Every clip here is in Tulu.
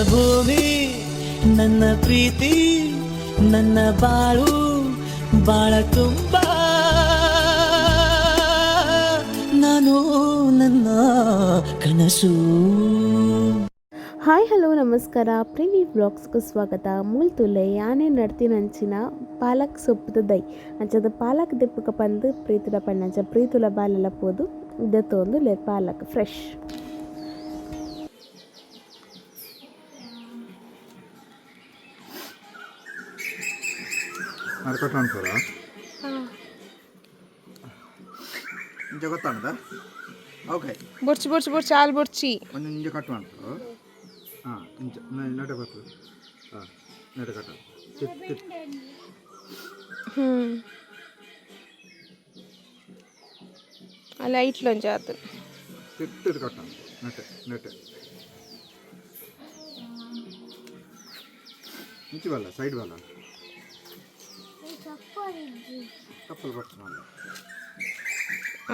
ಭೂಮಿ, ನನ್ನ ಪ್ರೀತಿ, ನನ್ನ ಬಾಳು, ಬಾಳ ತುಂಬ ನಾನು, ನನ್ನ ಕನಸು. ಹಾಯ್, ಹಲೋ, ನಮಸ್ಕಾರ. ಪ್ರೇಮಿ ವ್ಲಾಗ್ಸ್ಗೂ ಸ್ವಾಗತ. ಮೂಲ್ತುಲೆ ಯಾನೆ ನಡ್ತಿನಂಚಿನ ಪಾಲಕ್ ಸೊಪ್ಪುದ ದೈ ಅಂಚದ ಪಾಲಕ್ ದೆಪ್ಪುಕ ಪಂದು ಪ್ರೀತುಲ ಪಣ್ಣಂಚ ಪ್ರೀತುಲ ಬಾಲೆಲ ಪೋದು ದೆತ್ತೊಂದು ಲೆ ಪಾಲಕ್ ಫ್ರೆಶ್. ನಡ್ಕೊಟ್ಟು ಅನ್ಸೋದ ಇಂಚ ಗೊತ್ತಾಣದ, ಓಕೆ. ಬೊರ್ಚಿ ಬೊರ್ಚಿ ಬೊರ್ಚಿ ಆಲ್ ಬೊರ್ಚಿ. ಒಂದು ಇಂಚ ಕಟ್ ಮಾಡ್ತು. ಹಾಂ, ಇಂಚ ನಟ ಬರ್ತದೆ. ಹಾಂ, ನಟ ಕಟ್ಟ ತಿತ್. ಹ್ಞೂ ಅಲ್ಲ, ಐಟ್ಲೊಂಜಿ ಆತು. ತಿತ್ತಿಟ್ಟು ಕಟ್ಟ, ನಟೆ ನಟೆ ಇಂಚು ಬಲ್ಲ, ಸೈಡ್ ಬಲ್ಲ. ಕಪ್ಪಲ್ ಬರ್ತದೆ.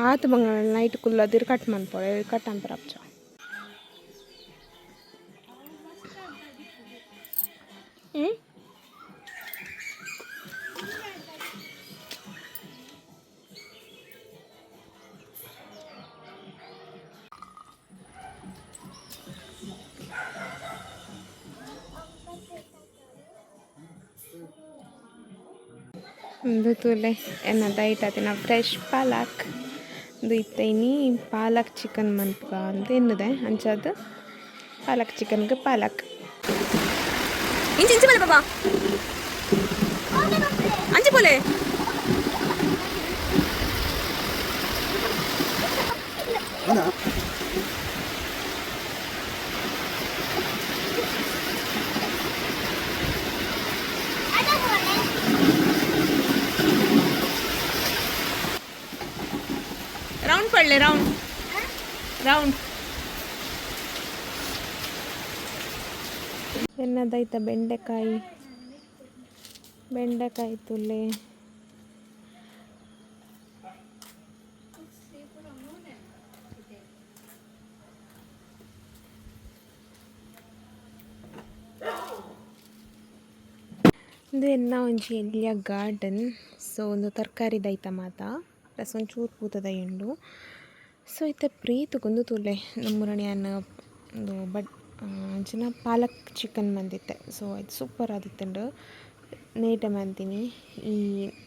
ಆತು, ಬಂಗಾಳ ನೈಟ್ ಕುಲ್ಲದಿರ್ ಕಟ್ ಮನ್ಪೊಳೆ, ಕಟ್ ಅನ್ಪರಪ್ಚ. ಹ್ಞೂ. ಒಂದು ತೂಲೆ, ಎನ್ನ ದೈಟ್ ಆತಿನ ಫ್ರೆಶ್ ಪಾಲಕ್. ಒಂದು ಇತ್ತೆ ಇನಿ ಪಾಲಕ್ ಚಿಕನ್ ಮನ್ಪುಗ ಅಂತ ಎನ್ನುದೆ. ಅಂಚಾದ್ ಪಾಲಕ್ ಚಿಕನ್ಗೆ ಪಾಲಕ್. ಇಂಚಿ ಇಂಚಿ ಬಲೆ ಬಾಬಾ, ಅಂಚಿ ಪೋಲೆ. ರೌಂಡ್ ಪಡ್ಲೆ, ರೌಂಡ್ ರೌಂಡ್. ಎನ್ನದೈತ ಬೆಂಡೆಕಾಯಿ, ಬೆಂಡೆಕಾಯಿ ತುಲೆ. ಉಂದು ಎನ್ನ ಒಂಜಿ ಎಲ್ಯ ಗಾರ್ಡನ್. ಸೊ ಉಂದು ತರಕಾರಿ ದೈತ ಮಾತ, ಪ್ಲಸ್ ಒಂಚೂರು ಪೂತ ದೈ ಉಂಡು. ಸೊ ಇತ್ತೆ ಪ್ರೀತುಗ್ ಉಂದು ತೂಲೆ, ನಮ್ಮೂರಣಿ ಯಾನ್ ಉಂದು ಬಟ್ ಅಂಚಿನ ಪಾಲಕ್ ಚಿಕನ್ ಮಂದಿತ್ತೆ. ಸೊ ಐತ ಸೂಪರ್ ಆದಿತ್ತುಂಡು. ನೇಟ ಮಂತಿನಿ ಈ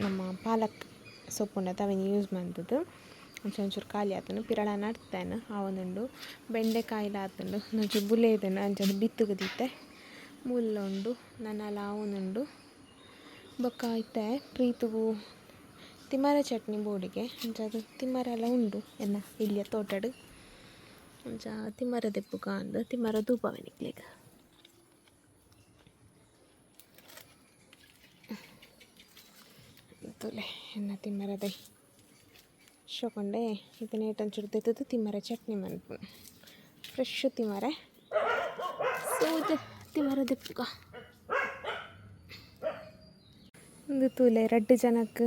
ನಮ್ಮ ಪಾಲಕ್ ಸೊಪ್ಪುಂಡತ, ಅವೆನ್ ಯೂಸ್ ಮಂತುದು. ಅಂಚ ಒಂಚೂರು ಖಾಲಿ ಆತುಂಡು, ಪಿರಳ ನಡ್ತೇನೆ ಆವೊಂದುಂಡು. ಬೆಂಡೆಕಾಯಿಲ ಆತುಂಡು, ಒಂಚೂರು ಬುಲೇದುಂಡು, ಅಂಚಾದ್ ಬಿತ್ತುಗು ದೀತೆ. ಮುಲ್ಲ ಉಂಡು, ನನಲ ಆವೊಂದುಂಡು. ಬೊಕ್ಕ ಇತ್ತೆ ಪ್ರೀತುಗು ತಿಮರೆ ಚಟ್ನಿ ಬೋಡಿಗೆ, ಅಂಚಾದ್ ತಿಮರೆಲ ಉಂಡು ಎನ್ನ ಎಲ್ಯ ತೋಟಡ್. ಅಂಚ ತಿಮರೆ ದೆಪ್ಪುಗ ಅಂದ್ ತಿಮರೆ ತೂಪವೆ ನಿಕ್ಲೆಗ್. ತೂಲೆ, ಎನ್ನ ತಿಮರೆ ದೈ ಶೋಕುಂಡೆ. ಇತ್ತೆ ನೇಟ್ ಒಂಚೂರು ದೆತ್ತುದು ತಿಮರೆ ಚಟ್ನಿ ಮನ್ಪುನು, ಫ್ರೆಶ್ ತಿಮರೆ. ಸೊ ಇತ್ತೆ ತಿಮರೆ ದೆಪ್ಪುಗ. ಉಂದು ತೂಲೆ, ರಡ್ಡ್ ಜನಕ್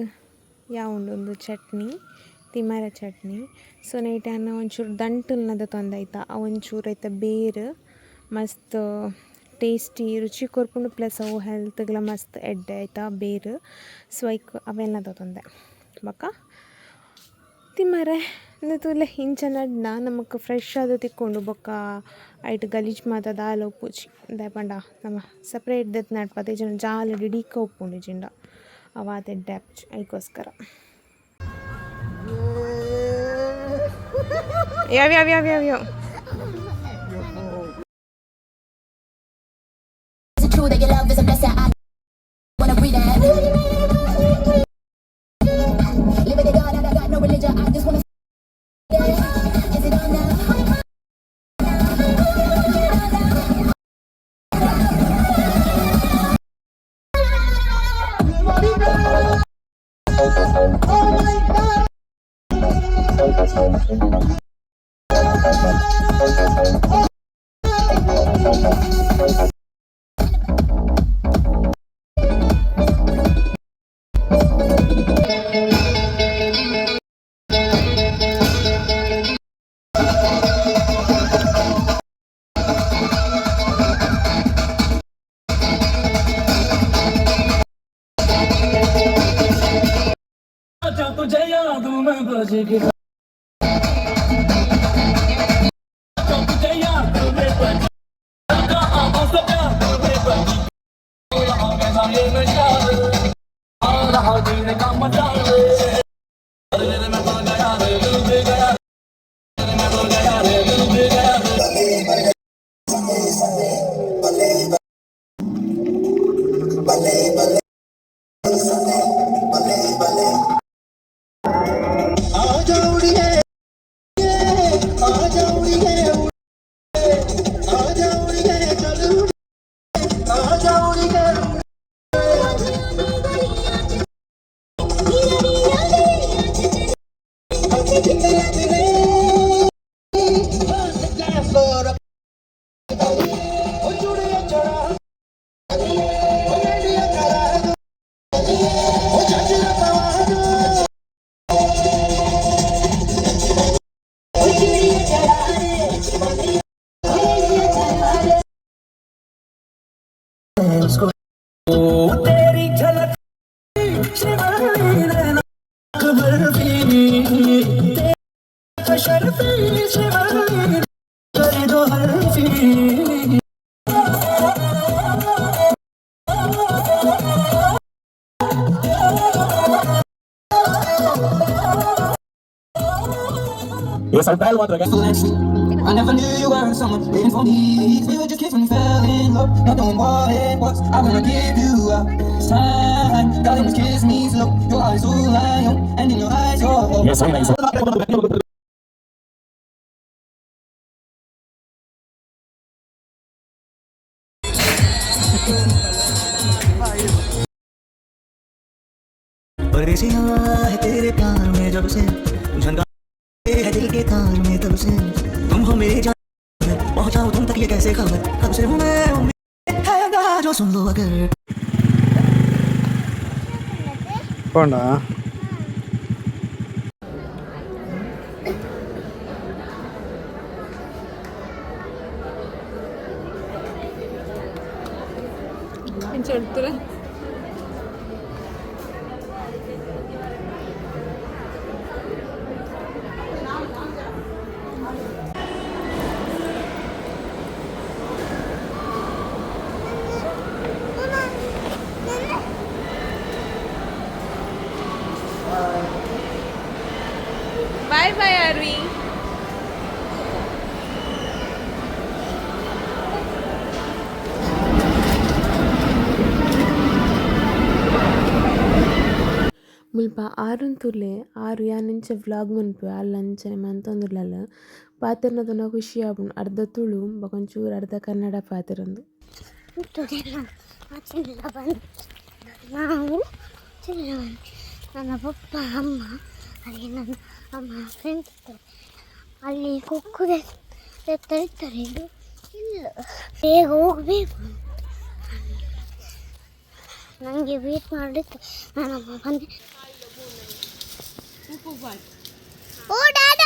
ಯಾವುಂಡು ಉಂದು ಚಟ್ನಿ, ತಿಮರೆ ಚಟ್ನಿ. ಸೊ ನೈಟ್ ಯಾನ್ ಒಂಚೂರು ದಂಟುಲ್ನ ದೆತೊಂದೆ ಐತ. ಅವು ಒಂಚೂರು ಐತ ಬೇರ್ ಮಸ್ತ್ ಟೇಸ್ಟಿ, ರುಚಿ ಕೊರ್ಪುಂಡು, ಪ್ಲಸ್ ಅವು ಹೆಲ್ತ್ಗ್ಲ ಮಸ್ತ್ ಎಡ್ಡೆ ಐತ ಬೇರ್. ಸೊ ಐಕ್ ಅವೆಲ್ಲ ದೆತೊಂದೆ. ಬೊಕ ತಿಮರೆ. ಉಂದು ತೂಲೆ, ಇಂಚ ನಡ್ಂಡ ನಮಕ್ ಫ್ರೆಶ್ ಆದ್ ತಿಕ್ಕುಂಡು. ಬೊಕ್ಕ ಐಟ್ ಗಲೀಜು ಮಾತ ದಾಲ ಉಪ್ಪುಜಿ. ದಾಯೆ ಪಂಡ ನಮ ಸಪ್ರೇಟ್ ದೆತ್ತ್ ನಡ್ಪತ, ಇಜ್ಜಿಂಡ ಜಾಲ್ ಇಡೀಕ ಉಪ್ಪುಂಡು, ಇಜ್ಜಿಂಡ ಅವು ಆತ್ ಎಡ್ಡೆ ಆಪುಜಿ, ಐಕೋಸ್ಕರ. ಯಾವ ಯಾವ ಯಾವ ಯಾವ ಯಾವ. Is it true that your love is a blessing? I wanna breathe that. Living it all out, I got no religion. I just wanna. Is it on now? I never knew you were someone waiting for me. We were just kids when we fell in love, not knowing what it was. I wanna give you up this time. Darling, just kiss me slow. Your eyes all I own, and in your eyes, you're. Yes, I परदेसिया है तेरे प्यार में जब से झंडा है दिल के तार में तब से तुम हो मेरे जान में पहुंचाऊं तुम तक ये कैसे खबर कब से हूं मैं उम्मीद है अगर जो सुन लो अगर। ಪೋಂಡ. ചെടുത്തുറ. ಬಾಯ್ ಬಾಯ್ ಆರ್ವಿ. ಮುಲ್ಪ ಆರುನ್ ತೂಲೆ. ಆರು ಯಾನ್ ಇಂಚ ವ್ಲಾಗ್ ಮನ್ಪುವೆ ಅಲ್ ಅಂಚನೆ ಮಂತೊಂದುಲ್ಲಲ್. ಪಾತೆರ್ನ ತೂನ ಖುಷಿ ಆಪುಂಡು. ಅರ್ಧ ತುಳು ಬೊಕ ಒಂಚೂರು ಅರ್ಧ ಕನ್ನಡ ಪಾತೆರೊಂದು. ಚಿನ್ನ ಬಂದು ನಾವು ಚಿನ್ನ ಬಂದು ನನ್ನ ಪಪ್ಪ ಅಮ್ಮ ಅಲ್ಲಿ ನನ್ನ ಅಮ್ಮ ಫ್ರೆಂಡ್ಸ್ ಇದ್ದಾರೆ. ಅಲ್ಲಿ ಕುಕ್ಕುದೆ ಇರ್ತಾರೆ. ಇದು ಇಲ್ಲ, ಬೇಗ ಹೋಗಬೇಕು. ನನಗೆ ವೇಟ್ ಮಾಡಿತ್ತು. ನನ್ನಮ್ಮ ಬಂದೆ. ಓ ಡ್ಯಾಡ.